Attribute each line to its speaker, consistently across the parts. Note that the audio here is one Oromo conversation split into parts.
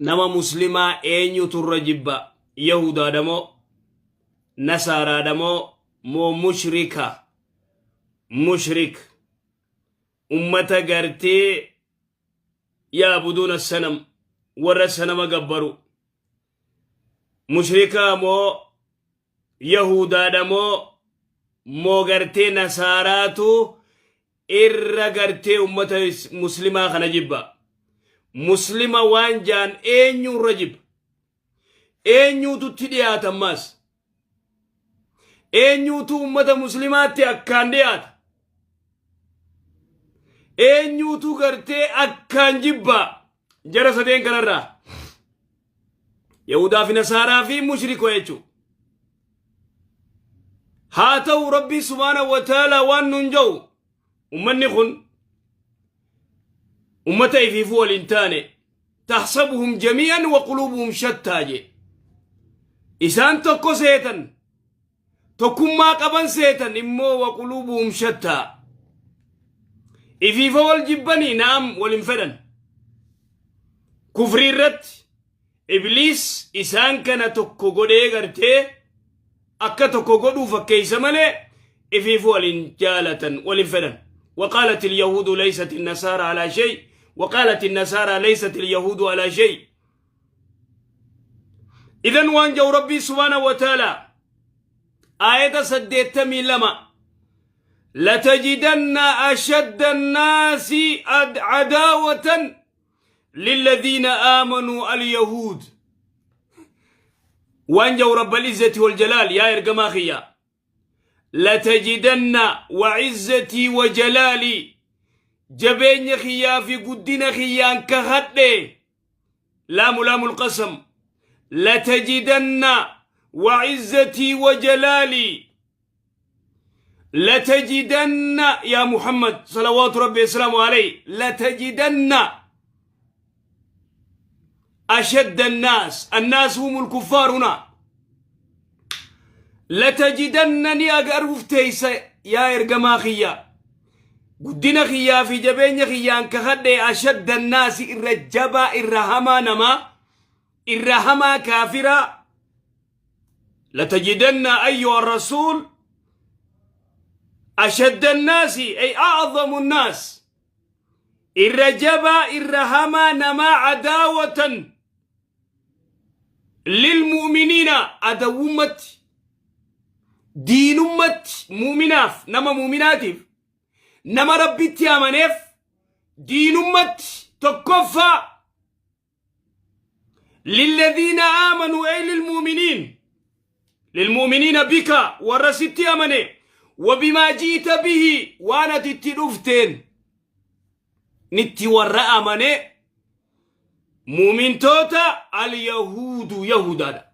Speaker 1: Nama muslimaa eenyutu irra jibba? Yahudaadha moo, nasaaraadha moo, moo mushrika? Mushrik ummata gartee yaabuduuna sanam, warra sanama gabbaru. Mushrikaa moo, yahudaadha moo, moo gartee nasaaraatu irra gartee ummata muslimaa kana jibba? Muslima waan jaan eenyu irra jibba? Eenyuutu itti dhiyaata ammaas? Eenyuutu ummata muslimaatti akkaan dhiyaata? Eenyuutu gartee akkaan jibba jara sadeen kanarraa? Yahudaa fi Nasaaraa fi mushrikoo jechuudha. Haa ta'u, Rabbii subhaanahu wa ta'aalaa waan nuun jedhu, ummanni kun ummata ifiifuu waliin taane, tahsabuhum jamii'an wa quluubuhum shattaa jee. Isaan tokko seetan, tokkummaa qaban seetan immoo, wa quluubuhum shattaa, ifiifa wal jibbanii, na'am, wal hin fedhan. Kufrii irratti Ibliis isaan kana tokko godhee gartee akka tokko godhuu fakkeeysa malee ifiifu waliin jaalatan, walin fedhan. وقالت اليهود ليست النصارى على شيء وقالت النصارى ليست اليهود على شيء. إذن waan jau ربي سبحانه وتعالى آية 82: لتجدن أشد الناس عداوة للذين آمنوا اليهود. Waan jau رب العزة والجلال: yaa ergamaa kiyya، لتجدن، وعزتي وجلالي، jabeenya kiyyaa fi guddina kiyyaan kakadhe، لام لام القسم، لتجدن، وعزتي وجلالي، لتجدن يا محمد صلوات ربي وسلامه عليه، لتجدن أشد الناس، الناس هم الكفار هنا، لتجدن ni agaruuf teeysa yaa ergamaa kiyya, guddina kiyyaa fi jabeenya kiyyaan kakadhe, أشد الناس irra jabaa, irra hamaa namaa, irra hamaa kaafiraa، لتجدن أيها الرسول أشد الناس أي أعظم الناس، irra jabaa, irra hamaa namaa، عداوة للمؤمنين، adawwummatti, diinummatti, mu'minaaf, nama mu'minaatiif, nama Rabbitti amaneef diinummatti tokkoffaa، للذين آمنوا أي للمؤمنين، للمؤمنين بك، warra sitti amane، وبما جئت به، waan ati itti dhufteen nitti warra amane mu'mintoota، اليهود yahudaadha.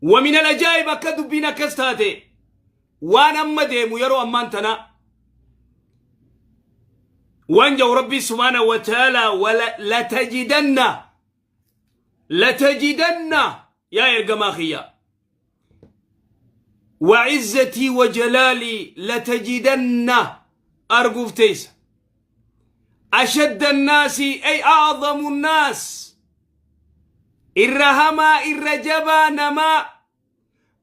Speaker 1: ومن العجائب akka dubbiin akkas taate waan amma deemu yeroo ammaan tana waan jau Rabbii سبحانه وتعالى: لتجدن، لتجدن yaa ergamaa kiyya، وعزتي وجلالي، لتجدن arguuf teeysa، أشد الناس أي أعظم الناس، irra hamaa, irra jabaa namaa،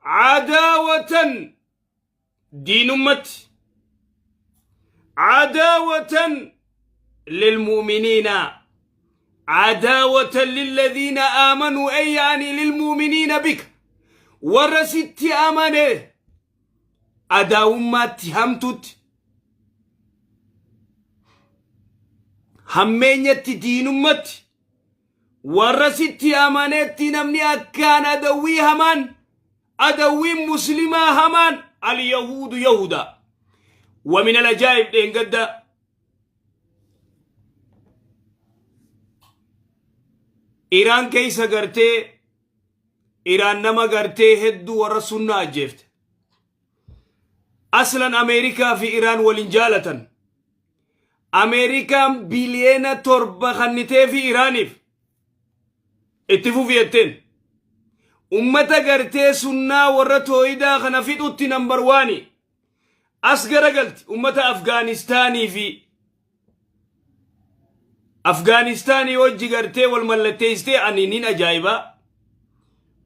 Speaker 1: عداوة diinummatti، عداوة للمؤمنين، عداوة للذين آمنوا أي يعني للمؤمنين بك، warra sitti amane adaawummaatti hamtutti, hammeenyatti, diinummatti warra sitti amanetti namni akkaan adawwii hamaan, adawwiin muslimaa hamaan اليهود yahuda. ومن العجائب dheengadda Iraan keessa gartee Iraan nama gartee hedduu warra sunnaa ajjeefte. Aslan Ameerikaa fi Iraan walin jaalatan. Ameerikaan biliyeena 7 kannitee fi Iraaniif itti fufi jetteen. Ummata gartee sunnaa warra tooyidaa kana fixutti number one. As garagalti ummata Afgaanistaanii fi Afgaanistaanii wajji gartee wal mallatteessitee ani nin ajaa'ibaa.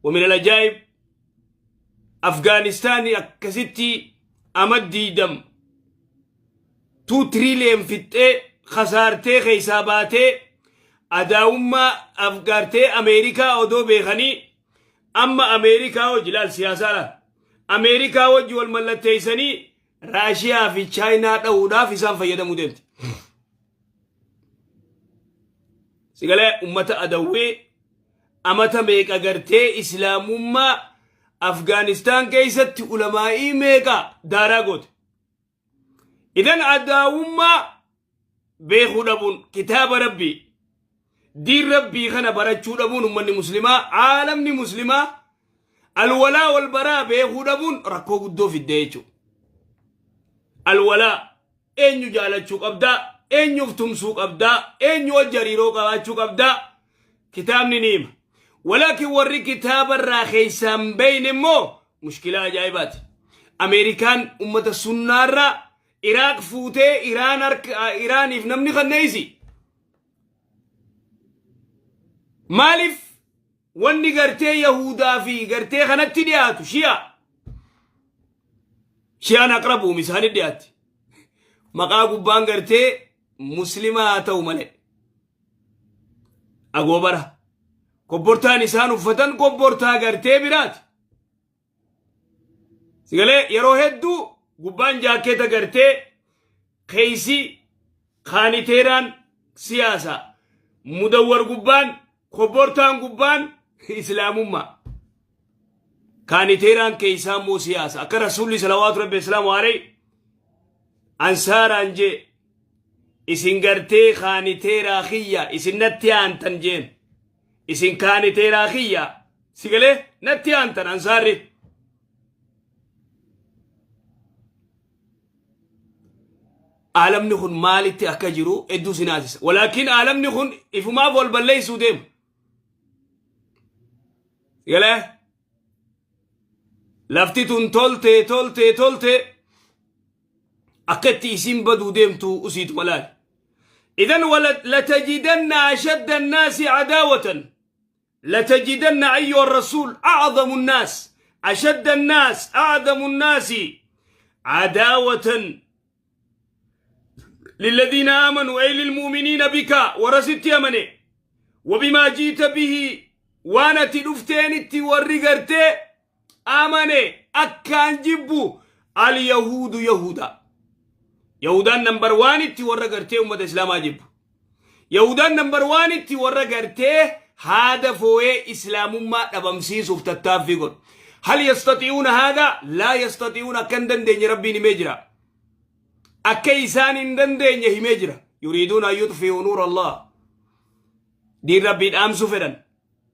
Speaker 1: Wamin alajaa'ib Afgaanistaanii akkasitti ama diidam 2 trillion fixxee kasaartee keessaa baatee adaawummaa afgaartee Ameerikaa odoo beekanii amma Ameerikaa wajji laal siyaasaa laal Ameerikaa wajji wal mallatteessanii Raashiyaa fi Chaayinaa dha'uudhaaf isaan fayyadamuu deemti. Sigalee ummata adawwee amata meeqa gartee islaamummaa Afgaanistaan keessatti ulamaa'ii meeqa daaraa goote. Idan adaawummaa beekuu dhabuun kitaaba rabbii diin rabbii kana barachuu dhabuun ummanni muslimaa aalamni muslimaa alwalaa wal baraa beekuu dhabuun rakkoo guddoo fidde jechuudha. Alwalaa eenyu jaalachuu qabdaa eenyuuf tumsuu qabdaa eenyu wajji hariiroo qabaachuu qabdaa kitaabni ni hima. Walaakin warri kitaaba irraa keessaan beeyne immoo mushkilaa ajaa'ibaati. Ameerikaan ummata sunnaarraa Iraaq fuutee Iraan harka Iraaniif namni kanneessi. Maaliif wanni gartee Yahudaa fi gartee kanatti dhiyaatu Shi'a. Shi'aan aqrabuum isaanii dhiyaatti. Maqaa gubbaan gartee Muslimaa haa ta'u malee. Agoobara. Kobbortaan isaan uffatan kobbortaa gartee biraati. Sigalee yeroo hedduu gubbaan jaakkeeta gartee keeysi kaaniteeraan siyaasa mudawwar gubbaan kobbortaan gubbaan islaamummaa. Kaaniteeraan keeysaa immoo siyaasa akka rasuulli salawaatu rabbi islaamu alayhi ansaaraan jee isin gartee kaaniteeraa kiyya isin natti aantan jeen. Isin kaaniteeraa kiyya si galee natti aantan ansaarri. Aalamni kun maalitti akka jiru hedduu si naasisa. Walaakin aalamni kun ifumaaf wal balleessuu deema. Si galee lafti tun toltee toltee toltee akka itti isiin baduu deemtu usiitu malaali. إذن لتجدن أشد الناس عداوة لتجدن أيها الرسول أعظم الناس أشد الناس أعظم الناس عداوة للذين آمنوا أي للمؤمنين بك ورست يمني وبما جئت به وانا تلفتين ورقرت amane akkaan jibbu alyahuudu yahuda. Yahudaan nambar waanitti warra gartee ummata islaamaa jibbu. Yahudaan nambar waanitti warra gartee haada fooyee islaamummaa dhabamsiisuuf tattaaffii godhu. Hal yastati'uuna haada? Laa yastati'uuna akka hin dandeenye Rabbiin himee jira. Akka isaan hin dandeenye himee jira. Yuriiduuna an yutfi'u nuura Allah. Diin Rabbii dhaamsuu fedhan.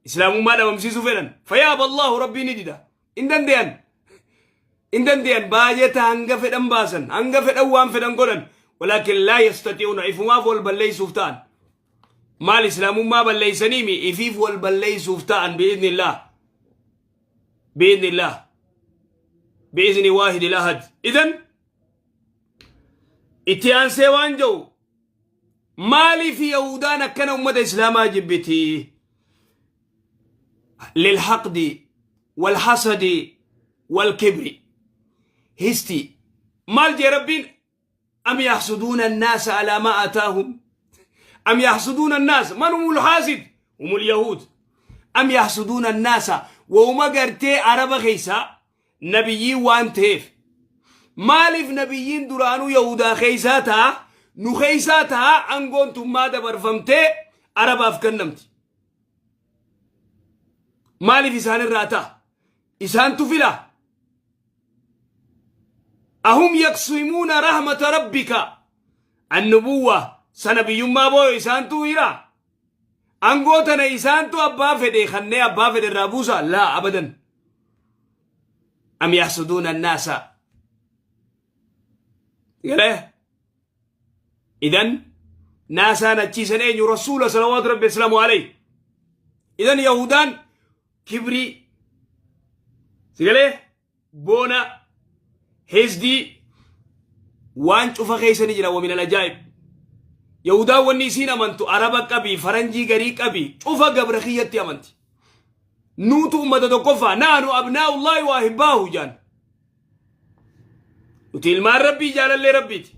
Speaker 1: Islaamummaa dhabamsiisuu fedhan. Fayaaba Allahu Rabbii ni dida. Hin dandeeyan. Hin dandeeyan. Baajata hanga fedhan baasan. Hanga fedhan waan fedhan godhan. Walaakin laa yastati'uuna ifumaaf wal balleessuuf ta'an. Maal islaamummaa balleessaniimi ifiif wal balleessuuf ta'an bi'iznillah. Bi'iznillah. Bi'izni waahidil ahad. Idan itti aansee waan jiru Maaliif Yahudaan akkana ummata Islaamaa jibbiti? Lilhaqdi walhasadi walkibri. Histi. Maal jee Rabbiin? Am yaxsuduuna annaasa alaa maa ataahum? Am yaxsuduuna annaasa? Man humul haasid? Humul yahuud. Am yaxsuduuna annaasa? Wahuma gartee Araba keessaa nabiyyii waan ta'eef maaliif nabiyyiin duraanuu yahudaa keessaa ta'a nu keessaa ta'a angoon tummaa dabarfamtee arabaaf kennamti maaliif isaan irraa ta'a isaantu fila ahum yaqsimuuna rahmata rabbika annubuwwa sana biyyummaa booyo isaantu hira angoo tana isaantu abbaa fedhe kannee abbaa fedhe irraa buusa laa abadan am yaxsuduuna annaasa galee idan naasaan achiisan eenyu rasuula salawaatu rabbi islaamu alayhi idan yahudaan kibrii sigalee boona hesdii waan cufa keessa ni jira wamin alajaa'ib. Yahudaan wanni isiin amantu Araba qabii, faranjii garii qabii, cufa gabra kiyyatti amanti. Nuutu ummata tokkoffaa, nahnu abnaa'ullaahi wa ahibbaahu jaan. Nuti ilmaan Rabbii, jaalallee Rabbiiti.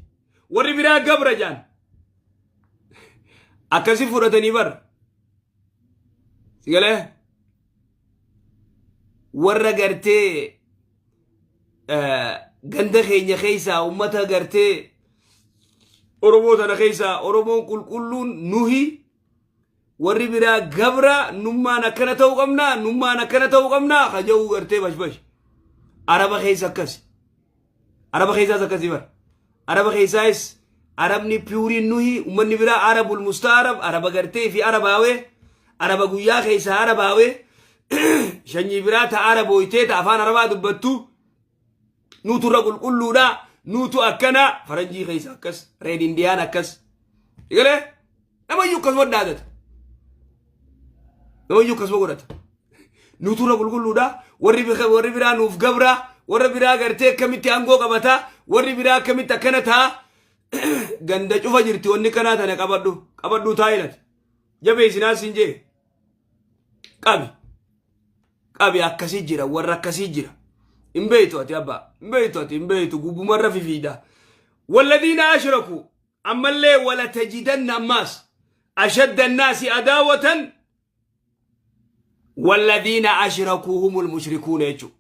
Speaker 1: Warri biraa gabra jaan. Akkasi fudhatanii bar. Sigalee warra gartee ganda keenya keessaa, ummata gartee Oromoo tana keessaa, Oromoon qulqulluun nuhi, warri biraa gabra, nummaan akkana ta'uu qabna, nummaan akkana ta'uu qabna kaja'uu gartee bashbash. Araba keessa akkasi. Araba keessaas akkasi bar. Araba keessaayis Arabni pure iin nuhi, ummanni biraa Arabul mustaarab, Araba gartee fi Arabaawee, Araba guyyaa keessaa Arabaawee, shanyii biraa ta Arabooytee ta afaan Arabaa dubbattu, nuutu irra qulqulluudha, nuutu akkana. Faranjii keessa akkas, Red Indian akkas. Egalee namayyuu akkasuma dhaadata, namayyuu akkasuma godhata. Nuutu irra qulqulluudha, warri biraa nuuf gabra. Warra biraa gartee akkamitti aangoo qabata, warri biraa akkamitti akkana ta'a? Ganda cufa jirti wanni kanaa. Tana qabadhu, qabadhu taa'ilati jabeessinaa siin jee, qabi, qabi. Akkasii jira, warra akkasii jira. Hin beeytu ati, abbaa, hin beeytu ati, hin beeytu, gubbumarra fifiida. والذين أشركوا ammallee ولتجدن ammaas أشد الناس عداوة والذين أشركوا هم المشركون يجو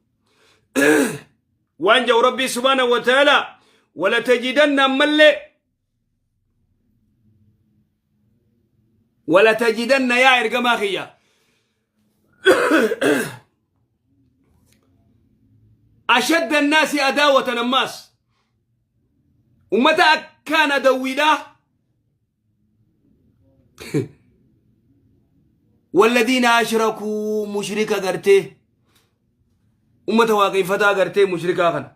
Speaker 1: waan jau Rabbii سبحانه وتعالى ولتجدن ammallee ولتجدن yaa ergamaa kiyya أشد الناس عداوة ammaas ummata akkaan adawwiidha والذين أشركوا mushrika gartee ummata waaqeffataa gartee mushrikaa kana,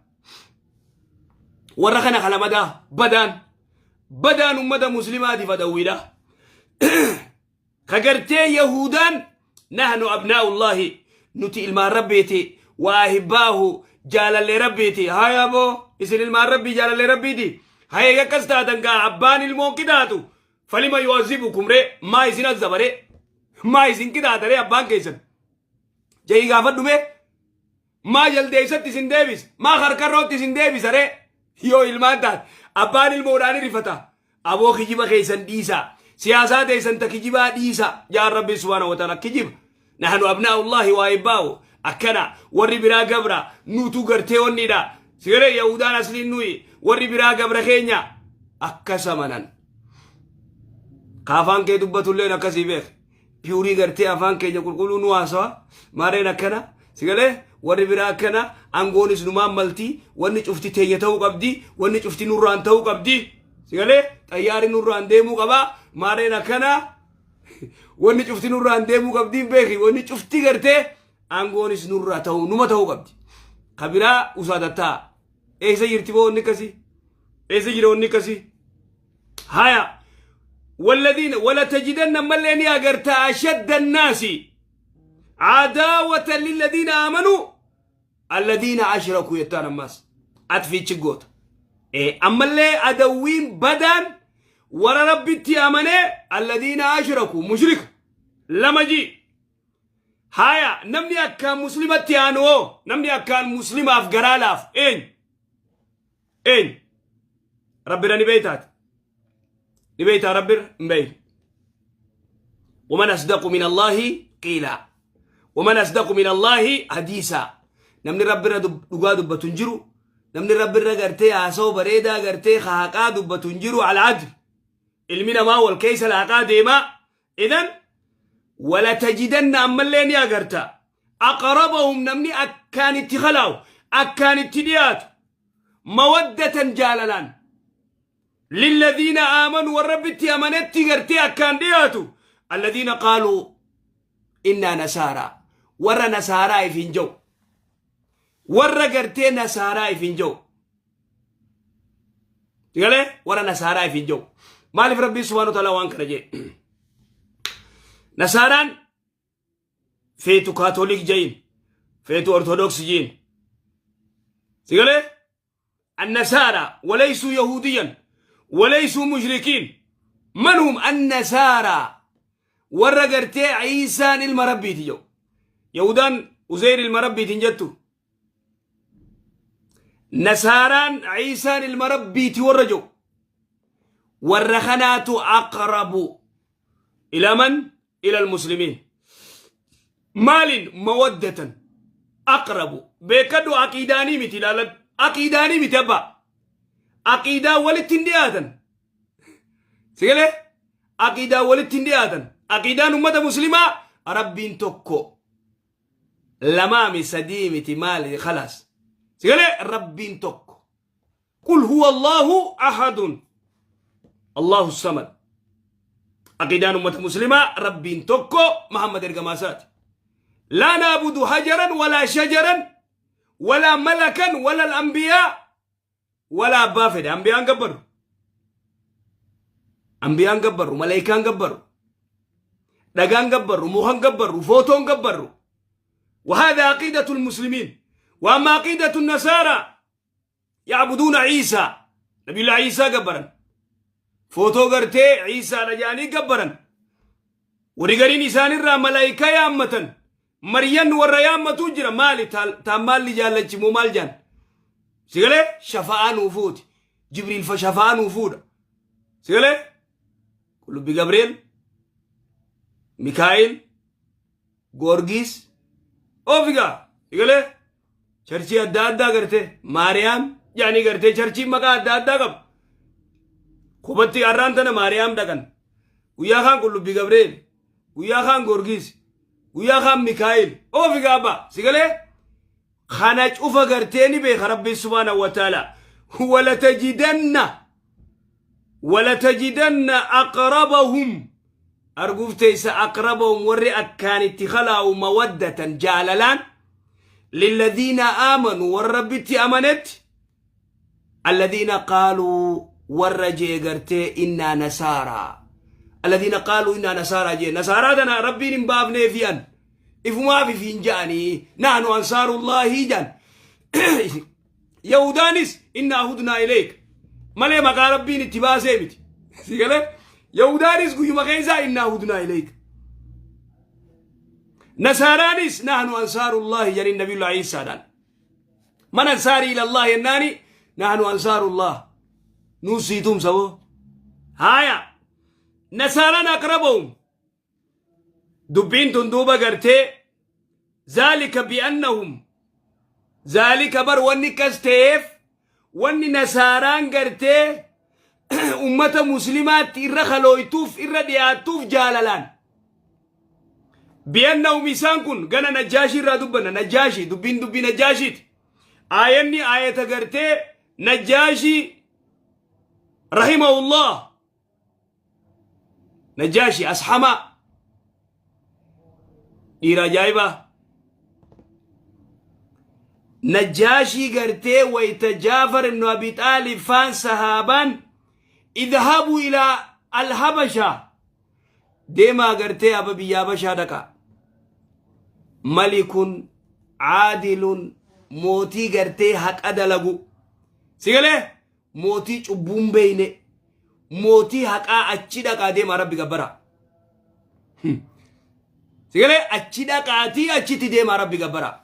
Speaker 1: warra kana kalamadaa badaan badaan ummata muslimaatiif adawwiidha. Ka gartee Yahudaan نحن أبناء الله, nuti ilmaan Rabbiiti, وأحباؤه, jaalallee Rabbiiti. Haya boo, isin ilmaan Rabbii, jaalallee Rabbiiti. Haya, akkas taatan gaa, abbaan ilmoon qixaatu فلم يعذبكم ree, maa isin azzabare, maa isin qixaatare abbaan keessan jahii gaafadhu mee? Maa jaldeessatti isin deebis, maa harkarrootti isin deebisa ree yoo ilmaan taate? Abbaan ilmoodhaan rifata. Aboo, kijiba keessan dhiisa, siyaasaa teessan ta kijibaa dhiisa jaan Rabbi سبحانه وتعالى. Kijiba نحن أبناء الله وأحباؤه akkana, warri biraa gabra, nuutu gartee onnidha. Sigare Yahudaan asliin nuyi, warri biraa gabra keenya akkas amanan. Ka afaan kee dubbatulleen akkasii beek. Pure gartee afaan keenya qulqulluu nu haasawa maareen akkana. Sigalee warri biraa akkana, aangoonis numaan malti, wanni cufti teenya ta'uu qabdi, wanni cufti nurraan ta'uu qabdi. Sigalee xayyaarri nurraan deemuu qaba, maareen akkana, wanni cufti nurraan deemuu qabdi beeki. Wanni cufti gartee aangoonis nurraa ta'uu, numa ta'uu qabdi. Ka biraa usaadattaa. Eessa jirti boo wanni akkasii? Eessa jira wanni akkasii? Haya, والذين ولتجدن ملين أغرتا أشد الناس عداوة للذين آمنوا الذين أشركوا يتان الناس أتفي تشقوت إيه. أما اللي عدوين بدن ورا ربي أمني الذين أشركوا مشرك لما جي. هايا، namni akkaan muslimatti aanoo, namni akkaan muslimaaf garaa laaf eenyu? Eenyu? Rabbira ni beeytaati, ni beeytaa? Rabbira hin beeytu. ومن أصدق من الله قيلا ومن أصدق من الله حديثا. Namni Rabbirra dhugaa dubbatu hin jiru. Namni Rabbirra gartee haasa'u bareedaa gartee haqaa dubbatu hin jiru. العدل ilmi namaa wal keessa laaqaa deemaa. إذن ولتجدن ammallee ni agarta أقربهم namni akkaan itti khalaa'u, akkaan itti dhiyaatu, مودة jaalalaan, للذين آمنوا warra amanetti gartee akkaan dhiyaatu, الذين قالوا إنا نصارى, warra nasaaraa ifin jau, warra gartee nasaaraa ifin jau. Galee warra nasaaraa ifin jau. Maaliif Rabbii سبحانه وتعالى waan kana jee? Nasaaraan feetu Kaatolik jayin, feetu Ortodoks jiin. Sigalee النصارى وليسوا يهوديا وليسوا مشركين. Man hum annasaaraa warra gartee Iisaan ilma Rabbiiti jedhu. Yahudaan Uzeyr ilma Rabbiiti hin jettu. Nasaaraan Iisaan ilma Rabbiiti warra jedhu. Warra kanaatu aqrabu ila man ila almuslimiin. Maalin mawaddatan aqrabu beekadhu aqiidaanii miti ilaaladhu aqiidaanii miti abbaa aqiidaa walitti hin dhiyaatan sigalee aqiidaa walitti hin dhiyaatan aqiidaan ummata muslimaa Rabbiin tokko lamaami sadii miti maali khalaas sigalee Rabbiin tokko. Qul huwa Allahu ahadun Allahu samad. Aqiidaan ummata muslimaa Rabbiin tokko, Muhammad ergamaa isaati. Laa naabudu hajaran walaa shajaran walaa malakan walaa al-anbiyaa walaa abbaa fedhe. Anbiyaan gabbaru, anbiyaan gabbaru, malaayikaan gabbaru, dhagaan gabbaru, mukan gabbaru, footoon gabbaru. وهذا عقيدة المسلمين. وأما عقيدة النصارى يعبدون عيسى، نبي الله عيسى gabbaran, footoo gartee Ciisaa dhajaanii gabbaran. Warri gariin isaanirraa malaayikaa yaammatan, Maryan warra yaammatuu jira. Maali taan maalli jaallachimoo maal jaan sigalee shafa'aa nuu fuuti, Jibriil fa shafa'aa nuu fuudha sigalee, Qullubbi Gabriel, Mikaa'il, Goorgiis ofigaa sigalee, charchii adda addaa gartee Maariyaam jedhanii gartee charchii maqaa adda addaa qabu. Qubatti har'aan tana Maariyaam dhaqan, guyyaa kaan Qullubbi Gabriel, guyyaa kaan Goorgiis, guyyaa kaan Mikaa'il ofigaa abbaa sigalee. Kana cufa gartee ni beeka Rabbiin subhaanahu wa ta'ala. Walatajidanna aqrabahum arguuf teessa, aqrabahum warri akkaan itti khalaa'u, mawaddatan jaalalaan, lilladhiina aamanu warra Rabbitti amanetti, alladhiina qaaluu warra jee gartee innaa nasaaraa, alladhiina qaaluu innaa nasaaraa jee. Nasaaraa tana Rabbiin hin baafnee fi'an ifumaaf ifiin ja'anii nahnu ansaarullaahi jaan. Yahudaanis innaa hudnaa ileek malee maqaa Rabbiin itti baasee miti si galee. Yahudaanis guyyuma keessaa innaa hudnaa ileek, nasaaraanis nahnu ansaarullaahi jedhanii nabiyullah Iisaadhaan man ansaarii ilallah jennaani nahnu ansaarullah nuu sii tumsa boo. Haaya, nasaaraan aqrabahum. Dubbiin tun duuba gartee zaalika bi'annahum zaalika bar wanni kas ta'eef wanni nasaaraan gartee ummata muslimaatti irra kalooytuuf irra dhiyaattuuf jaalalaan bi'annahum isaan kun gana Najjaashii irraa dubbanna. Najjaashii dubbiin dubbii Najjaashiiti. Aayanni aayata gartee Najjaashii rahimahullah, Najjaashi ashamaa dhiira ajaa'ibaa Najjaashii gartee wayta Jaafar ibnu Abi Xaalib faan sahaabaan idhabuu ilaa alhabasha deemaa gartee aba biyya Habashaa dhaqa, malikun caadilun mootii gartee haqa dalagu si galee, mootii cubbuun beeyne, mootii haqaa achi dhaqaa deemaa Rabbi gabbara si galee, achi dhaqaatii achitti deemaa Rabbi gabbara.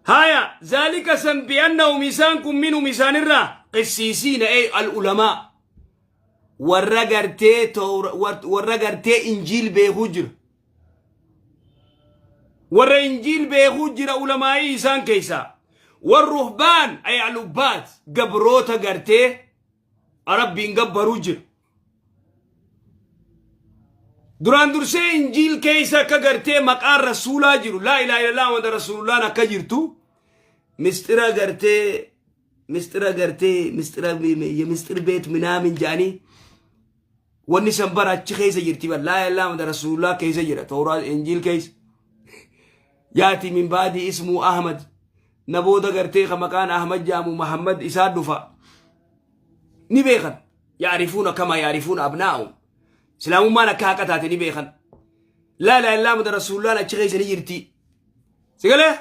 Speaker 1: Haya, zaalika san bi'annahum isaan kun minhum isaanirraa qisiisiina ey al-ulamaa warra gartee warra gartee injiil beekuu jira, warra injiil beekuu jira ulamaa'ii isaan keessaa, warruhbaan ay alubbaat gabroota gartee Rabbiin gabbaruu jira. Duraan dursee injiil keessa akka gartee maqaan rasuulaa jiru, laa ilaaha illallah Muhammad rasuulullaan akka jirtu, misxira gartee misxira gartee misxira misxir beet minaamin jedhanii wanni san bara achi keessa jirti bar laa ilaaha illallah Muhammad rasuulullah keessa jira Tooraa injiil keessa. Yaati min baadii ismuu Ahmad na booda gartee ka maqaan Ahmad jaamu Muhammad isaa dhufa ni beekan. Yaarifuuna kama yaarifuuna abnaa'ahum, islaamummaan akka haqa taate ni beekan, laa ilaaha illallah Muhammad rasuulullaan achi keessa ni jirti si galee.